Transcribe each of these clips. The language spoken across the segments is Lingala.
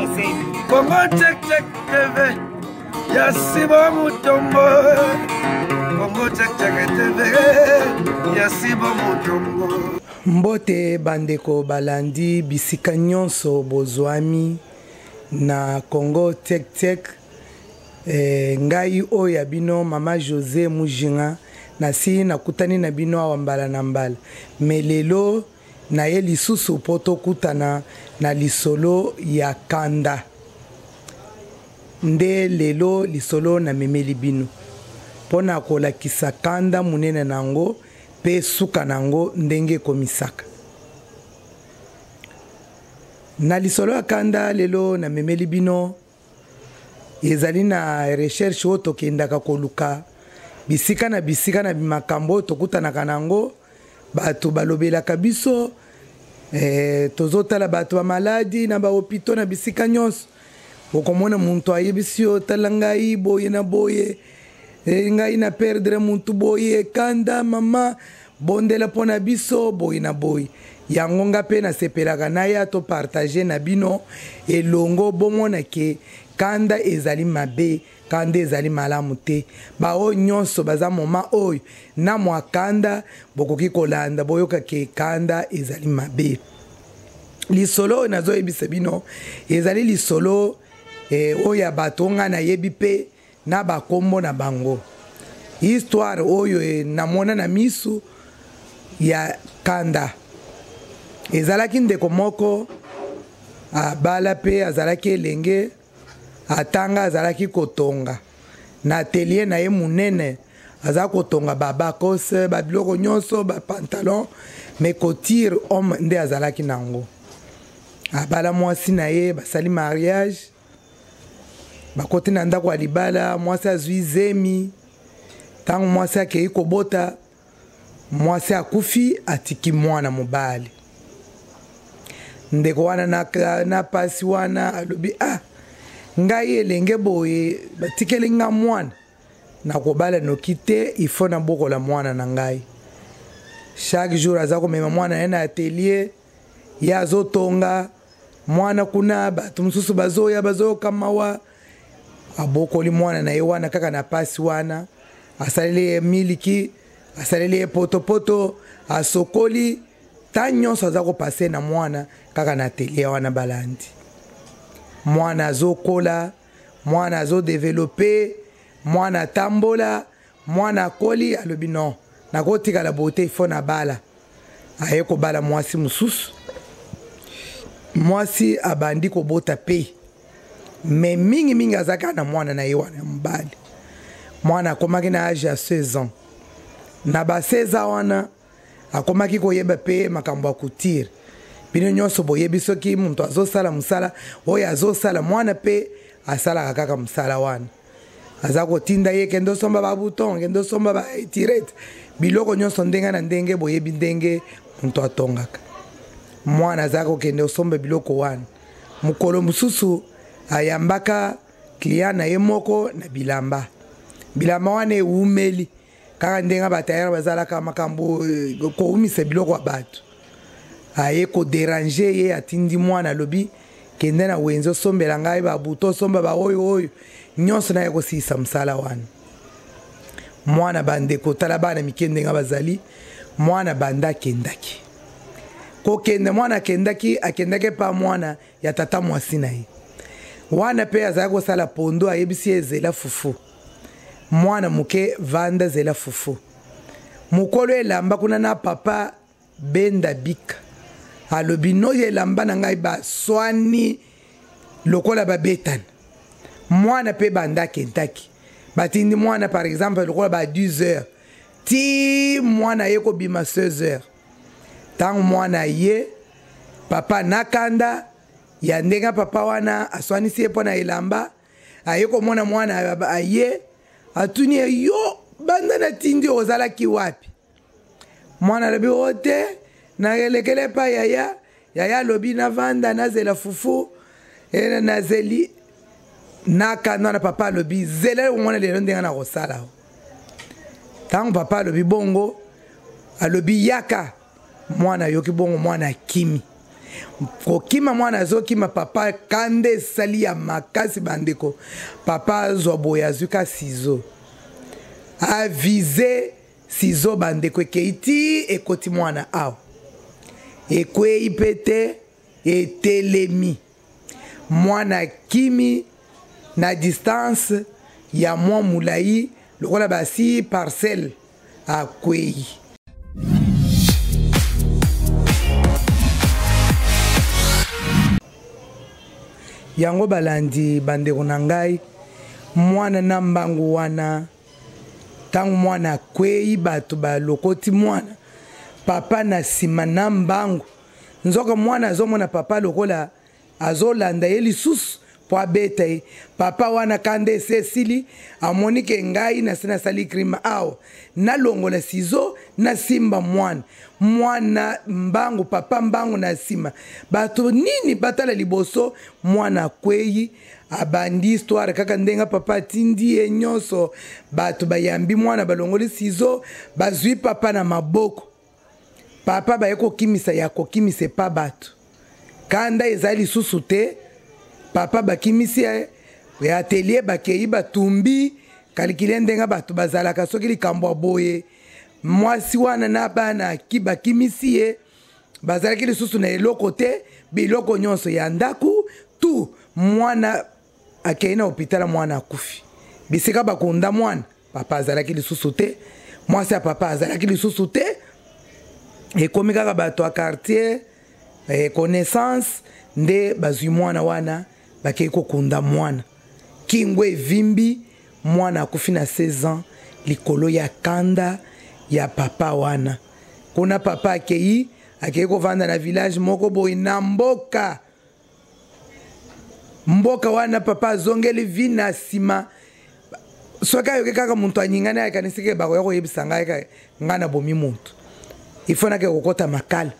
Congo Check Check TV ya Sibo Mutombo. Congo Check Check TV ya Sibo Mutombo. Mbote bandeko balandi bisika nyonso bozwami na Congo Check Check. Ngai oyo ya bino mama Jose Mujinga, nasi nakutani na bino awa mbala na mbala, me lelo naye lisusu mpo tokutana na lisolo ya kanda. Nde lelo lisolo namemeli bino mpo na kolakisa kanda monene na yango mpe suka na yango ndenge ekomisaka. Na lisolo ya kanda lelo namemeli bino ezali na recherche oyo tokendaka koluka bisika na bisika na makambo oyo tokutanaka na yango, bato balobelaka biso, tozotala bato ba maladi na ba hôpitaux na bisika nyonso. Okomona muntu ayebisi yo, tala ngai boye na boye, ngai na perdre muntu boye, kanda mama bondela mpo na biso boye na boye. Yango nga mpe nasepelaka na ya to partager na bino elongo, bomona ke kanda ezali mabe, kanda ezali malamu te. Baoyo nyonso baza moma oyo na mwa kanda, bokoki kolanda boyoka ke kanda ezali mabe. Lisolo oyo nazoyebisa bino ezali lisolo oyo ya bato nga nayebi mpe na bakombo na bango. Histoire oyo namona na misu ya kanda. Ezalaki ndeko moko abala mpe azalaki elenge, atanga, azalaki kotonga na atelier na ye monene, aza kotonga ba bakose, ba biloko nyonso, ba pantalon, mais couture homme nde azalaki nango. Abala mwasi na ye, basali mariage, bakoti na ndako ya libala, mwasi azwi zemi. Ntango mwasi akei kobota, mwasi akufi, atiki mwana mobali. Ndeko wana na pasi wana alobi, ah, ngai elenge boye batikeli nga mwana, nakobala noki te, il faut nabokola mwana na ngai. Chaque jour aza komema mwana ye na atelier, ye azotonga mwana kuna, bato mosusu bazoya bazoyoka mawa. Abokoli mwana na ye wana kaka na pasi wana, asaleli ye miliki, asaleli ye potopoto, asokoli, ta nyonso aza kopase na mwana kaka na atelier wana. Balandi mwana azokola, mwana azodevelope, mwana atambola, mwana akoli. Alobi non, nakotikala boye te, il faut nabala. Aye kobala mwasi mosusu, mwasi abandi kobota pe, me mingimingi azalaki na mwana na ye wana ya mobali. Mwana akomaki na age ya 16 ans. Na ba 16 ans wana akomaki koyeba pe makambo ya couture. Bino nyonso boyebi soki moto azosala mosala oyo azosala, mwana pe asalaka kaka mosala wana. Aza kotinda ye, kende osomba ba bouton, kende osomba ba etirette, biloko nyonso ndenge na ndenge, boyebi ndenge moto atongaka. Mwana aza kokende osomba biloko wana. Mokolo mosusu ayambaka client na ye moko na bilamba. Bilamba wana ewumeli kaka ndenge ba tailleur bazalaka makambo, kowumisa biloko ya bato. Aye koderanger ye, atindi mwana, alobi kende na wenze osombela ngai ba bouton, osomba ba oyo oyo nyonso, naye kosilisa mosala wana. Mwana, bandeko, tala bana mike ndenge bazali. Mwana banda akendaki kokende, mwana akendaki, akendaki epa mwana ya tata mwasi na ye wana mpe azalaki kosala pondo. Ayebisi ye, ezela fufu, mwana moke, vanda zela fufu. Mokolo elamba kuna na papa benda bika, alobi noyo elamba na ngai, baswani lokola babetana. Mwana mpe banda akendaki, batindi mwana par exemple lokola ba 10 heures, ti mwana ye kobima 16 heures. Ntango mwana ye, papa nakanda ya ndenge papa wana aswanisi ye mpo na elamba. Aye komona mwana, aye atuni ye, yo banda natindi ozalaki wapi? Mwana alobi, o te, nakelekele epai yaya, yaya alobi navanda nazela fufu, nazeli nakanda wana. Papa alobi, zela mwana lelo ndenge nakosala. Ntango papa alobi bongo, alobi yaka, mwana ayoki bongo, mwana akimi. Kokima mwana azokima, papa kanda esali ya makasi. Bandeko, papa azwa boye, azwi ka ciseau, aviser ciseau. Bandeko, ekei ti ekoti mwana awa, ekwei mpe te, etelemi. Mwana kimi na distance ya mwa molai lokola basi parcelle, akwei. Yango balandi, bandeko na ngai, mwana na mbangu wana. Ntango mwana akwei, bato balokoti mwana, papa na nsima na mbangu. Nzoka mwana azomona papa lokola azolanda ye lisusu mpo abeta ye. Papa wana kanda esi esili, amoni ke ngai nasi nasali crime awa, nalongola ciseau, nasimba mwana. Mwana mbangu, papa mbangu na nsima, bato nini batala liboso, mwana akwei. Abandi histoire kaka ndenge papa atindi ye nyonso. Bato bayambi mwana, balongoli ciseau, bazwi papa na maboko. Papa baye kokimisa, ya kokimisa epa bato, kanda eza lisusu te. Papa bakimisi ya atelier, bakei batumbi kalikile. Ndenge bato bazalaka, soki likambo ya boye, mwasi wana na bana ki bakimisi ye, bazalaki lisusu na eloko te, biloko nyonso ya ndako tu. Mwana akei na hôpital, mwana akufi. Bisika bakunda mwana, papa azalaki lisusu te, mwasi ya papa azalaki lisusu te. Ekomi kaka bato ya quartier, connaissance nde bazwi mwana wana, bakei kokunda mwana. Kingo evimbi, mwana akufi na 16 ans likolo ya kanda ya papa wana. Kuna papa akei kovanda na village moko boye na mboka. Mboka wana, papa azongeli vie na nsima. Soki ayoki kaka moto anyingani, akanisi ke bakoya koyebisa ngai ngai nabomi moto, ifo nake kokɔta makala.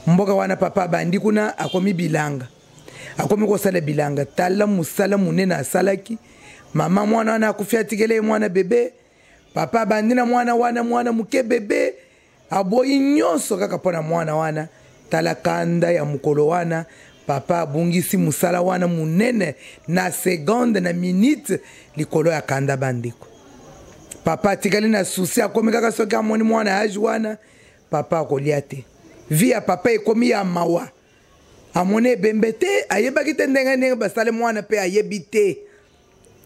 Mboka wana, papa abandi kuna, akomi bilanga, akomi kosala bilanga. Tala mosala monene asalaki. Mama mwana wana akufi, atikele ye mwana bebe. Papa abandi na mwana wana, mwana moke, bebe, aboyi nyonso kaka mpo na mwana wana. Tala kanda ya mokolo wana, papa abungisi mosala wana monene na seconde, na minute, likolo ya kanda. Bandeko, papa atikali na souci. Akomi kaka soki amoni mwana ya âge wana, papa akolia te. Vie ya papa ekomi ya mawa. Amoni ebembe te, ayebaki te ndenge ndenge basali mwana, mpe ayebi te.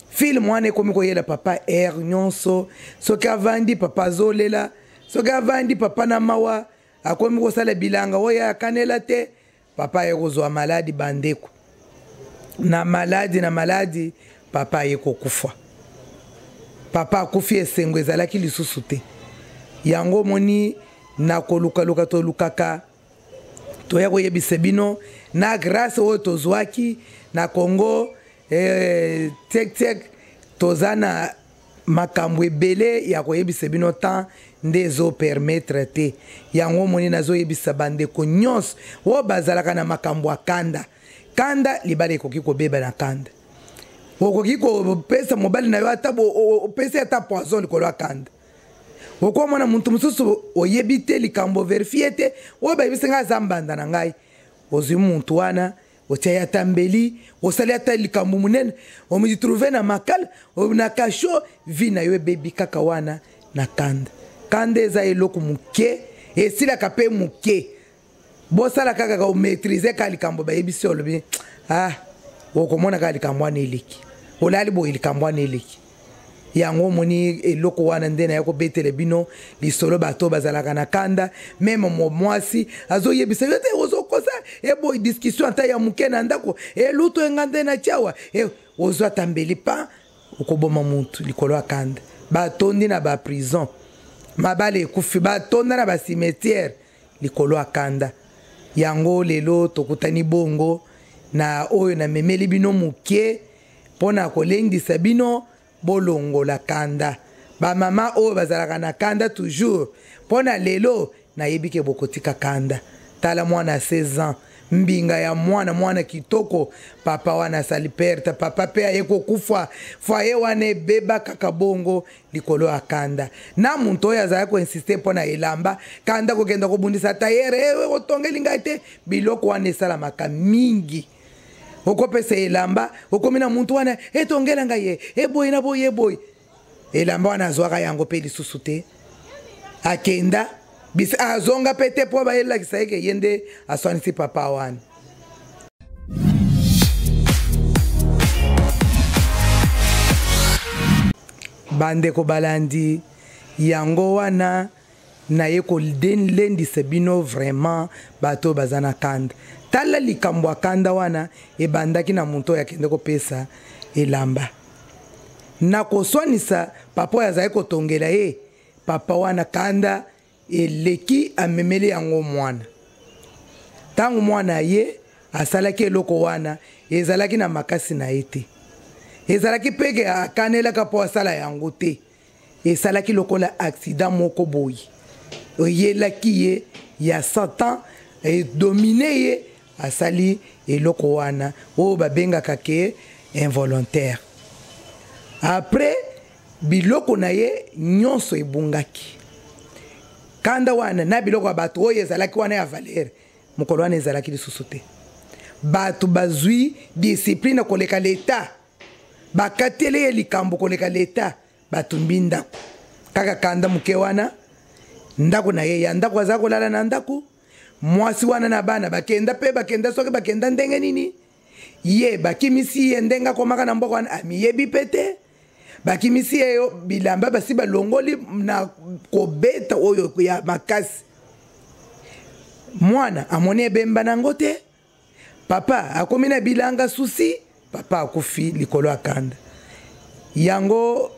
Film wana ekomi koyela papa aire nyonso. Soki avandi, papa azolela. Soki avandi, papa na mawa. Akomi kosala bilanga oyo akanela te. Papa aye kozwa maladie. Bandeko, na maladie, na maladie, papa aye kokufa. Papa akufi, esengo ezalaki lisusu te. Yango omoni na kolukaluka, tolukaka toya koyebisa bino na grâce oyo tozwaki na Congo tek tek. Toza na makambo ebele ya koyebisa bino, temps nde ezopermettre te. Yango omoni nazoyebisa bandeko nyonso oyo bazalaka na makambo ya kanda. Kanda, libala ekoki kobeba na kanda. Okoki kopesa mobali na yo, ata opesi ata poison likolo ya kanda. Okomona motu mosusu, oyebi te likambo, vérifier te, oyo bayebisi ngai aza mbanda na ngai. Ozwi mutu wana, otia ye ata mbeli, osali ata likambo monene, omitrouver na makala, na cachot, vie na yo ebebi kaka wana na kanda. Kanda eza eloko moke, esilaka mpe moke. Bosala kaka ka omaîtriser kaka likambo bayebisi, olobi: "Ah." Okomona kaka likambo wana eleki, olali boye, likambo wana eleki. Yango omoni eloko wana nde naya kobetela bino lisolo. Bato bazalaka na kanda, même mwasi azoyebisa yo te, ozokosa eboyi, discussion ata ya moke na ndako, eluto enga nde na tiawa, ozwa ata mbeli pa, okoboma mutu likolo ya kanda. Batondi na baprison, mabala ekufi, batonda na bacimetière likolo ya kanda. Yango lelo tokutani bongo na oyo namemeli bino moke mpo na kolendisa bino bolongola kanda. Bamama oyo bazalaka na kanda toujours, mpo na lelo nayebi ke bokotika kanda. Tala mwana 16 ans, Mbinga ya mwana, mwana kitoko. Papa wana asali perte, papa mpe aye kokufa. Foyer wana ebeba kaka bongo likolo ya kanda. Na moto oyo azalaki koinsiste mpo na elamba, kanda kokenda kobundisa tayere, ewe otongeli ngai te. Biloko wana esalamaka mingi. Okopesa elamba, okomi na moto wana, etongela ngai ye, eboye na boye, eboye. Elamba wana azwaka yango mpe lisusu te. Akenda, bisa azonga mpe te mpo bayelakisa ye ke ye nde aswanisi papa wana. Bandeko balandi, yango wana naye kolendisa bino vraiment bato oyo baza na kanda. Tala likambo ya kanda wana ebandaki na moto oyo akende kopesa elamba na koswanisa papa oyo azali kotongela ye. Papa wana kanda eleki, amemeli yango mwana. Ntango mwana ye asalaki eloko wana, ezalaki na makasi na ye te, ezalaki peke akanelaka mpo asala yango te. Esalaki lokola accident moko boye eyelaki ye ya Satan, edomine ye, asali eloko wana oyo babengaka ke involontaire. Après biloko na ye nyonso ebungaki, kanda wana na biloko ya bato oyo ezalaki wana ya valeur, mokolo wana ezalaki lisusu te. Bato bazwi discipline koleka leta, bakateli ye likambo koleka leta, batumbi ndako kaka kanda moke wana. Ndako na ye ya ndako aza kolala na ndako, mwasi wana na bana bakenda mpe bakenda, soki bakenda ndenge nini, ye bakimisi ye ndenge akomaka na mboka wana, amiyebi mpe te. Bakimisi ye yo bilamba basi balongoli na kobeta oyo ya makasi. Mwana amoni ebemba nango te, papa akomi na bilanga susi, papa akufi likolo ya kanda. Yango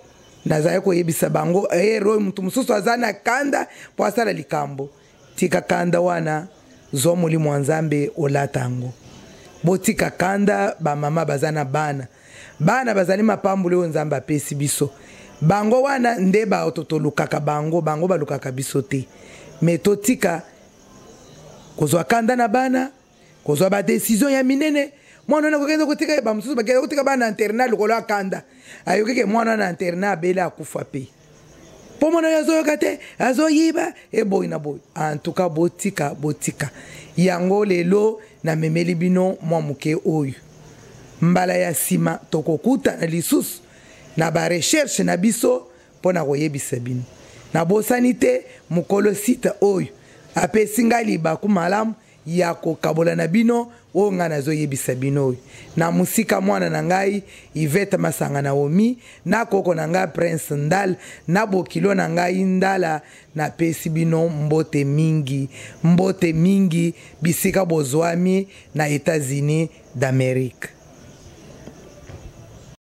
nazali koyebisa bango, ero moto mosusu aza na kanda mpo asala likambo, tika kanda wana, zwa molimo ya Nzambe olata yango. Botika kanda, bamama baza na bana, bana bazali mapamboli oyo Nzambe apesi biso. Bango wana nde bato tolukaka bango, bango balukaka biso te. Me totika kozwa kanda na bana, kozwa ba decision ya minene. Mwana wana kokende kotika ba mosusu bakende kotika bana internat likolo ya kanda. Ayoki ke mwana wana internat abeli akufa pe. Po mwana oyo azoyoka te, azoyiba, eboyi na boyi. En tout cas, botika, botika. Yango lelo namemeli bino mwa moke oyo. Mbala ya nsima tokokutana lisusu na ba recherche na biso mpo na koyebisa bino. Nabosani te mokolo site oyo apesi ngai libaku malamu ya kokabola na bino oyo ngai nazoyebisa bino oyo. Na mosika mwana na ngai Yvette Masanga Naomi, na koko na ngai Prince Ndal, na bokilo na ngai Ndala, napesi bino mbote mingi, mbote mingi bisika bozwami na Etats-Unis d'Amerique.